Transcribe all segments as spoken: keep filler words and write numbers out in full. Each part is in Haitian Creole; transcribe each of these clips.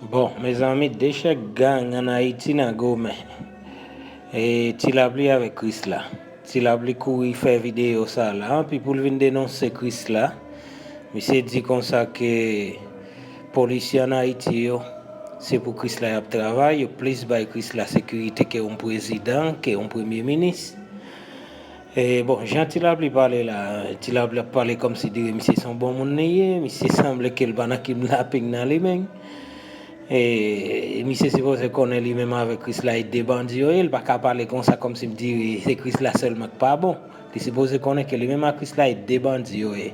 Bon, mezanmi, de chèf gang ann Ayiti nan gomen. E Ti Lapli avèk Krisla. Ti Lapli kouri fè videyo sa la, anpi pou l vin denonse Krisla. Misye di konsa ke polisye ann Ayiti yo, se pou Krisla y ap travay, yo plis bay Krisla sekirite ke yon prezidan, ke yon premye minis. E, bon, jan Ti Lapli pale la, Ti Lapli ap pale kòmsi dire misye se yon bon moun li ye, misye sanble ke l pa nan kidnaping nan li menm. E, misye sipoze konnen li menm avèk Krisla e de bandi yo ye, l pa ka pale konsa kòmsi dire se Krisla sèlman k pa bon. Li sipoze konnen ke li menm ak Krisla e de bandi yo ye.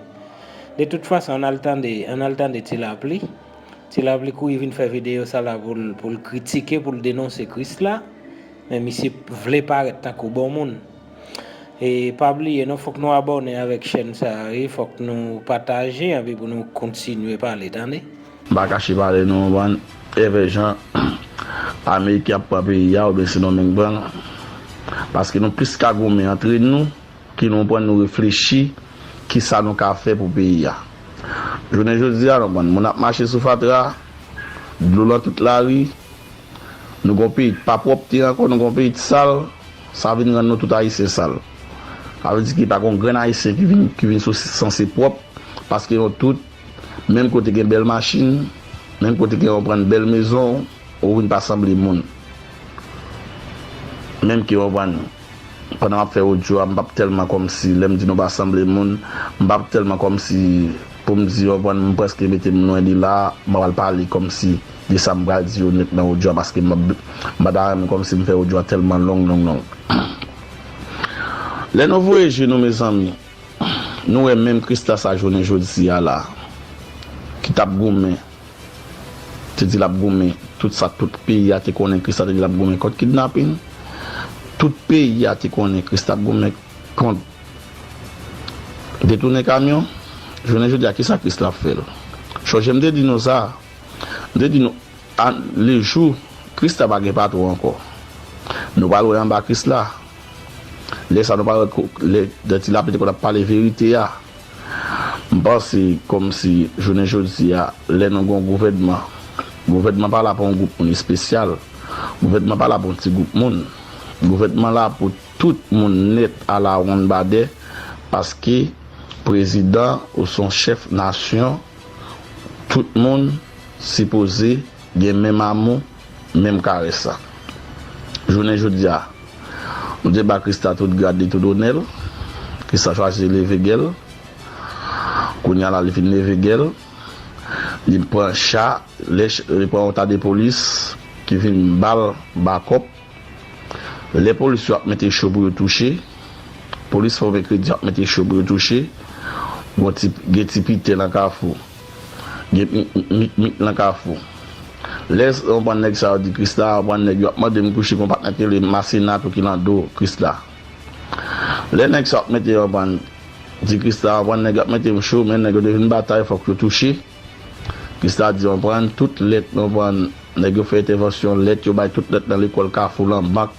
De tout fason, ann al tande, ann al tande Ti Lapli. Ti Lapli kouri vin fè videyo sa la pou l, pou l kritike, pou l denonse Krisla. Men misye vle parèt tankou bon moun. E pa bliye non, fòk nou abòne avèk chèn sa a, wi, fòk nou pataje anpi pou nou kontinye pale, tande. M pa kache pale nou, konprann, Evè Jan, Ameriken ap pran peyi a, oubyen Sendomeng pran l. Paske nou plis ka goumen antre nou, ke nou pran nou reflechi, kisa nou ka fè pou peyi a. Jounen jodi a, nou konprann, moun ap mache sou fatra, dlo nan tout lari, nou gon peyi k pa pwòpte ankò, nou gon peyi k sal, sa vin rann nou tout Ayisyen sal. Sa vle di ke pa gon grenn Ayisyen ki vin, ki vin sou, sanse pwòp, paske nou tout, menm kote gen bèl machin, menm kote gen yon prann bèl mezon, ou vin pa sanble moun. Menm ke yon prann, pandan m ap fè odyo a, m p ap tèlman kòmsi, lè m di nou pa sanble moun, m p ap tèlman kòmsi, pou m di yon prann, m prèske mete m lwen de la, m pral pale kòmsi de sa m pral di yo nèt nan odyo a, paske m p ap, m pa ta renmen kòmsi m fè odyo a tèlman long, long, long. Lè nou voye je nou, mezanmi, nou wè menm Krisla sa jounen jodi a la, ki t ap goumen, te di l ap goumen, tout sa, tout peyi a te konnen Krisla te di l ap goumen kont kidnapin, tout peyi a te konnen Krisla ap goumen kont detounen kamyon, jounen jodi a, kisa Krisla ap fè l? Chonje m te di nou sa, m te di nou, a, lejou, Krisla pa gen patwon ankò. Nou pral wè anba Krisla. Lè sa nou pral wè ko-, lè, lè Ti Lapli te konn ap pale verite a. M panse kòmsi jounen jodi a, lè nou gon gouvènman, gouvènman pa la pou yon gwoup moun espesyal. Gouvènman pa la pou yon ti gwoup moun. Gouvènman la pou tout moun nèt alawonnbadè, paske prezidan ou se yon chèf nasyon, tout moun sipoze gen menm amou, menm karès la. Jounen jodi a, nou te ba Krisla tout grad li, tout onè l. Krisla chwazi leve gè l. Kounye a la, li fin leve gè l. Li pran cha, lè ch-, li pran yon ta de polis ki vin ba l bakòp. Lè polis yo ap mete cho pou yo touche, polis fòme kredi ap mete cho pou yo touche, gon ti, gen ti pitè nan kafou, gen mi-, mi-, mikmik nan kafou. Lè, konprann, nèg sa yo di Krisla, konprann, nèg yo ap mande m touche, gon patnè tele Masina tou ki nan do Krisla. Lè nèg sa yo ap mete, konprann, di Krisla, konprann, nèg yo ap mete m cho, men nèg yo te vin batay, fòk yo touche. Krisla di, konprann, tout lèt, konprann, nèg yo fè entèvansyon, lèt, yo bay tout lèt nan lekòl Kafou lan, bank,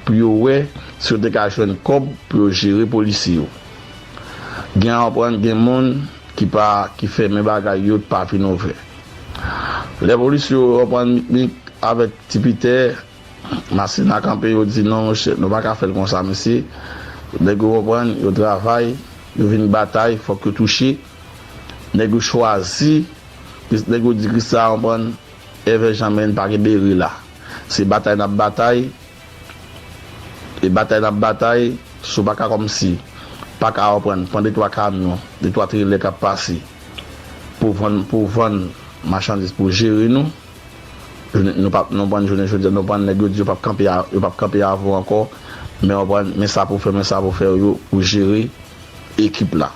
pou yo wè si yo te ka jwenn kòb pou yo jere polisye yo. Gen, konprann, gen moun ki pa, ki fèmen bagay yo, pa vin ouvè. Lè polisye yo, konprann, Mikmik avèk Ti Pitè, Masina kanpe, yo di, "Non, monchè, nou pa ka fè l konsa, mesye." Nèg yo, konprann, yo travay, yo vin batay, fòk yo touche. Nèg yo chwazi, nèg yo di Krisla, konprann, Evè Jan, men pa gen bere la. Se batay n ap batay, e batay n ap batay, si w pa ka kòmsi, pa ka, konprann, pran de twa kamyon, de twa trelè k ap pase pou vann, pou vann machandiz, pou jere nou. Jounen, nou p ap, nou konprann, jounen jodi a, nou konprann, nèg yo di yo p ap kanpe a, yo p ap kanpe avè w ankò, men konprann, men sa pou fè, men sa pou fè yo, pou jere ekip la.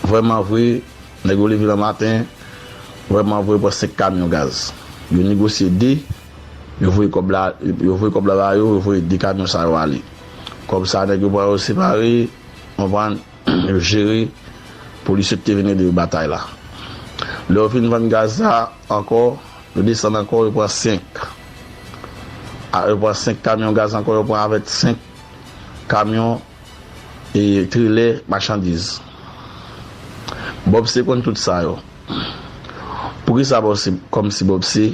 Vrèman vre, nèg yo leve nan maten, vrèman vre, pran senk kamyon gaz. Yo negosye de, yo voye kòb la, yo voye kòb la ba yo, yo voye de kamyon sa yo ale. Kòb sa, nèg yo pran yo separe, konprann, yo jere, polis yo te vin ede yo batay la. Lè yo fin vann gaz la ankò, yo desann ankò, yo pran senk. A, yo pran senk kamyon gaz ankò, yo pran avèk senk kamyon e trelè machandiz. Bob se konn tout sa yo. Poukisa Bob C, kòmsi Bob C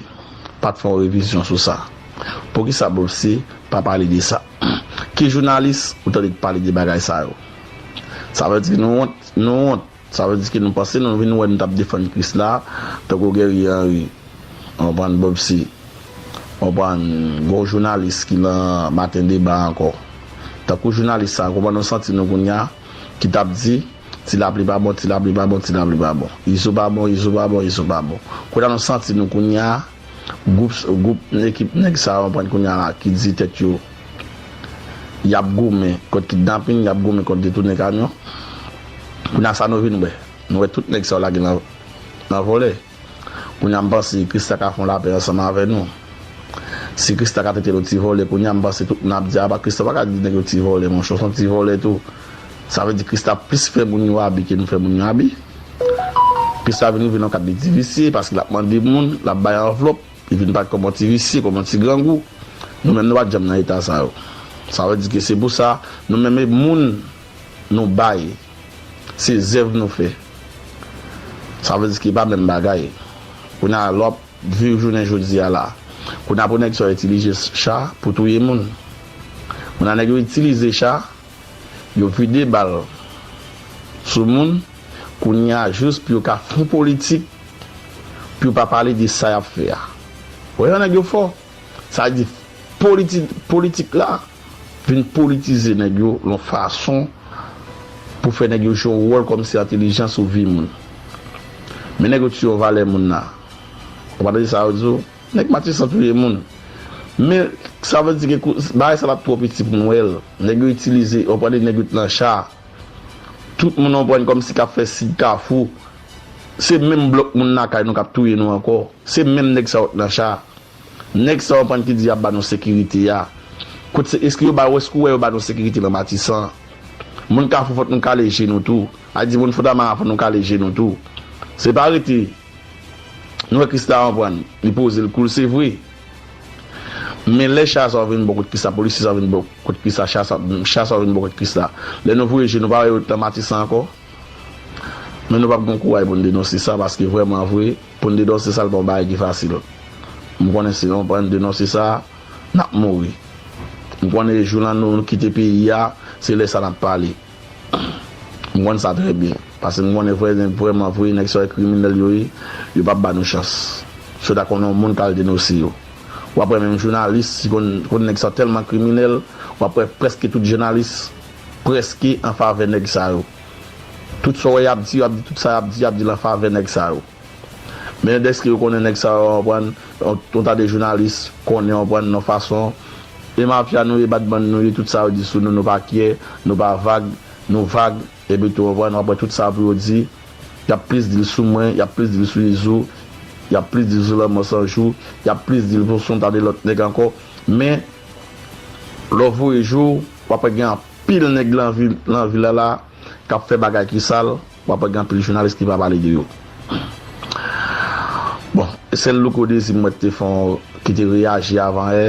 pa t fè yon revizyon sou sa? Poukisa Bob C pa pale de sa? Ki jounalis ou tande k pale de bagay sa yo? Sa vle di nou wont, nou wont. Sa vle di ke nou panse nou vin wè nou t ap defann Krisla, tankou Guerrier Henry, w konprann, Bob C, w konprann, gon jounalis ki nan Maten Deba ankò. Tankou jounalis sa, kòman nou santi nou kounye a, ki t ap di, Ti Lapli pa bon, Ti Lapli pa bon, Ti Lapli pa bon. Izo pa bon, Izo pa bon, Izo pa bon. Kote nou santi nou kounye a, gwoup, gwoup, ekip nèg sa yo, w konprann, kounye a la, ki di tèt yo, y ap goumen kont kidnapin, y ap goumen kont detounen kamyon. Kounye a sa nou vin wè. Nou wè tout nèg sa yo lage nan, nan vòlè. Kounye a m panse Krisla ka fè yon lapè ansanm avè nou. Si Krisla ka trete l yon ti vòlè, kounye a m panse tout moun ap di, "Apa Krisla pa ka di nèg yo ti vòlè, monchè, w se yon ti vòlè tou." Sa vle di Krisla plis fè moun yo abi ke nou fè moun yo abi. Krisla vin rive nan kad li ti visye, paske l ap mande moun, l ap bay anvlòp, li vin parèt kòm yon ti visye, kòm yon ti grangou. Nou menm nou pa t janm nan eta sa yo. Sa vle di ke se pou sa, nou menm e moun nou bay, se zèv nou fè. Sa vle di ke pa menm bagay. Kounye a, lè w ap viv jounen jodi a la, kounye a pou nèg sa yo itilize cha pou touye moun. Kounye a, nèg yo itilize cha, yo vide bal sou moun, kounye a, jis pou yo ka fè yon politik, pou yo pa pale de sa y ap fè a. Ou wè jan nèg yo fò? Sa vle di politi-, politik la vin politize nèg yo yon fason pou fè nèg yo jwe yon wòl kòmsi entèlijans ou vi moun. Men nèg yo tiye yon valè moun la. Ou pa tande sa yo di w? Nèg Matisan touye moun. Men sa vle di ke kou-, bagay sa la twò piti pou n wè l. Nèg yo itilize, w konprann, nèg yo t nan cha. Tout moun w konprann kòmsi k ap fè sid kafou. Se menm blòk moun lakay nou k ap touye nou ankò. Se menm nèg sa yo t nan cha. Nèg sa yo konprann ki di y ap ba nou sekirite a. Kot se, èske yo ba, èske w wè yo ba nou sekirite nan Matisan? Moun Kafou fòk nou kale je nou tou. A di moun Fontamara fòk nou kale je nou tou. Se pa rete. Nou wè Krisla konprann. Li poze l kou l, se vre. Men lè cha sa yo vin bò kot Krisla, polisye sa yo vin bò kot Krisla, cha sa, cha sa yo vin bò kot Krisla. Lè nou voye je nou pa wè yo nan Matisan ankò. Men nou p ap gen kouray pou n denonse sa, paske vrèman vre, pou n denonse sa, l pa yon bagay ki fasil. M konnen si nou pa n denonse sa, n ap mouri. M konnen jou lan nou kite peyi a, se lè sa n ap pale. M konn sa trè byen, paske m konnen vrè, vrèman vre, nèg sa yo kriminèl yo ye, yo p ap ba nou chans. Si yo ta konnen yon moun k al denonse yo. W ap wè menm jounalis, si konn, konn nèg sa yo tèlman kriminèl, w ap wè prèske tout jounalis, prèske an favè nèg sa yo. Tout sa w wè y ap di, y ap di tout sa y ap di, y ap di l an favè nèg sa yo. Men dèske yo konnen nèg sa yo, w konprann, yon, yon ta de jounalis konnen, w konprann, nan fason, e mafya nou ye, badbann nou ye, tout sa yo di sou nou, nou pa kyè, nou pa vag, nou vag, epi tou, w konprann, w ap wè tout sa pou yo di, y ap plis di l sou mwen, y ap plis di l sou Izo, y ap plis di l sou Lanmò San Jou, y ap plis di l pou s on ta de lòt nèg ankò. Men, lè w voye je w, w ap wè gen anpil nèg nan vil, nan vil la la, k ap fè bagay ki sal, w ap wè gen anpil jounalis ki pa pale de yo. Bon, sèl Louko Dezi m wè te fè yon, ki te reyaji avan yè,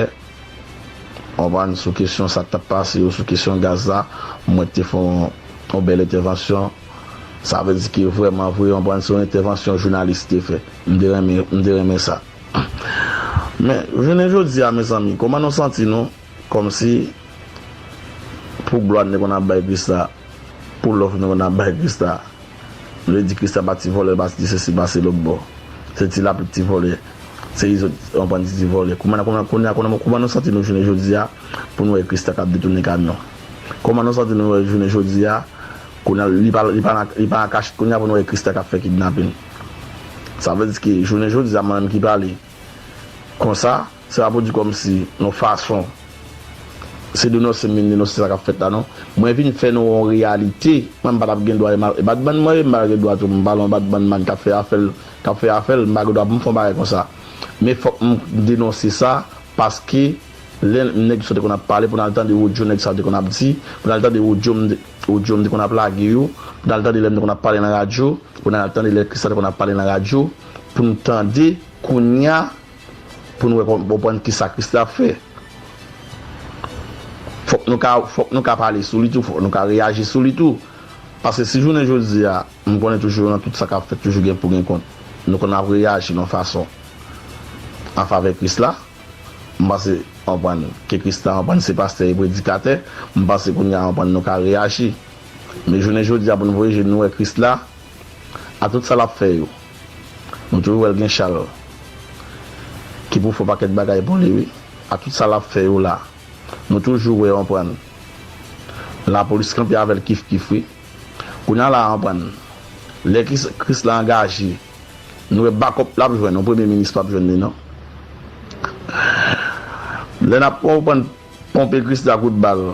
w konprann, sou kesyon sa k t ap pase yo, sou kesyon gaz la, m wè te fè yon, yon bèl entèvansyon. Sa vle di ke vrèman vre, w konprann, se yon entèvansyon jounalis te fè. M te renmen, m te renmen sa. Men, jounen jodi a, mezanmi, kòman nou santi nou? Kòmsi, pou glwa nou te konn ap bay Krisla, pou love nou te konn ap bay Krisla. Nou te di Krisla pa ti vòlè, pa ti sesi, pa se lòtbò. Se Ti Lapli ti vòlè. Se Izo, w konprann, ti vòlè. Kòman, kòman, kòman, kòman, kòman nou santi nou jounen jodi a pou nou wè Krisla k ap detounen kamyon? Kòman nou santi nou wè jounen jodi a, kounye a, li pa, li pa nan, li pa nan kachèt kounye a pou nou wè Krisla k ap fè kidnapin? Sa vle di ke jounen jodi a, mwen menm ki pale konsa, se pa pou di kòmsi yon fason se denonse m vin denonse sa k ap fèt la, non. Mwen vin fè nou yon reyalite. Mwen, m pa t ap gen dwa, e ma-, e badbann mwen ye, m pa gen dwa tou, m pale yon badbann man k ap fè afè l, k ap fè afè l, m pa gen dwa pou m fè yon bagay konsa. Men fòk m denonse sa, paske lè nèg sa te konn ap pale, pou n al tande odyo nèg sa te konn ap di, pou n al tande odyo m te, odyo m te konn ap lage yo, pou n al tande lè m te konn ap pale nan radyo, pou n al tande lè Krisla te konn ap pale nan radyo, pou n tande kounye a, pou n wè, konprann kisa Krisla ap fè. Fòk nou ka, fòk nou ka pale sou li tou, fòk nou ka reyaji sou li tou. Paske si jounen jodi a, m konnen toujou nan tout sa k ap fèt, toujou gen pou gen kont. nou konn ap reyaji nan fason an favè Kris la. M panse, konprann, ke Kris la, konprann, se pastè e predikatè. M panse kounye a, konprann, nou ka reyaji. Men jounen jodi a, pou n voye je n nou wè Kris la, a tout sa l ap fè yo. Nou toujou wè l gen chal ki pou fè yon pakèt bagay pou li, wi. A tout sa l ap fè yo la, nou toujou wè, konprann, lapolis kanpe avè l kif kif, wi. Kounye a la, konprann, lè Kris, Kris la angaje, nou wè bakòp l ap jwenn, yon premye minis p ap jwenn li, non. Lè n ap, konprann, ponpe Kris la kout bal,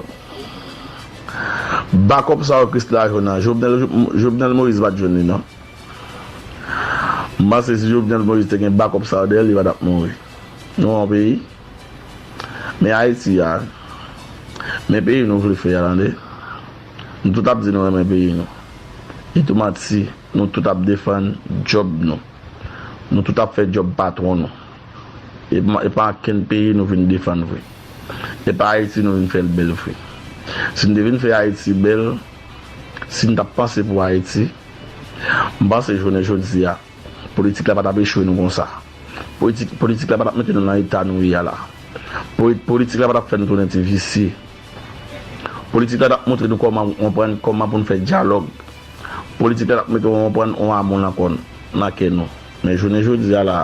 bakòp sa yo Kris la jwenn nan, Jovenel, Jovenel Moïse pa t jwenn li, non. M panse si Jovenel Moïse te gen bakòp sa yo dèyè l, li pa t ap mouri. Nou wè yon peyi. Men Ayiti a, men peyi nou vle fè a, tande. Nou tout ap di nou renmen peyi nou. E tou manti, nou tout ap defann djòb nou. Nou tout ap fè djòb patwon nou. E pa, e pa ankenn peyi nou vin defann vre. E pa Ayiti nou vin fè l bèl vre. Si n te vin fè Ayiti bèl, si n t ap panse pou Ayiti, m panse jounen jodi a, politik la pa t ap echwe nou konsa. Politik, politik la pa t ap mete nou nan eta nou ye a la. Poli-, politik la pa t ap fè nou tounen ti visye. Politik la t ap montre nou kòman, konprann, kòman pou n fè dyalòg. Politik la t ap mete, konprann, yon amou nan kò n, nan kè nou. Men jounen jodi a la,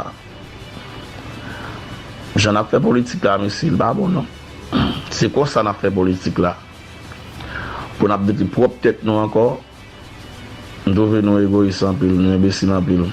jan n ap fè politik la, mesye, li pa bon non. Se konsa n ap fè politik la. Pou n ap detwi pwòp tèt nou ankò. M twouve nou egoyis anpil, nou enbesil anpil.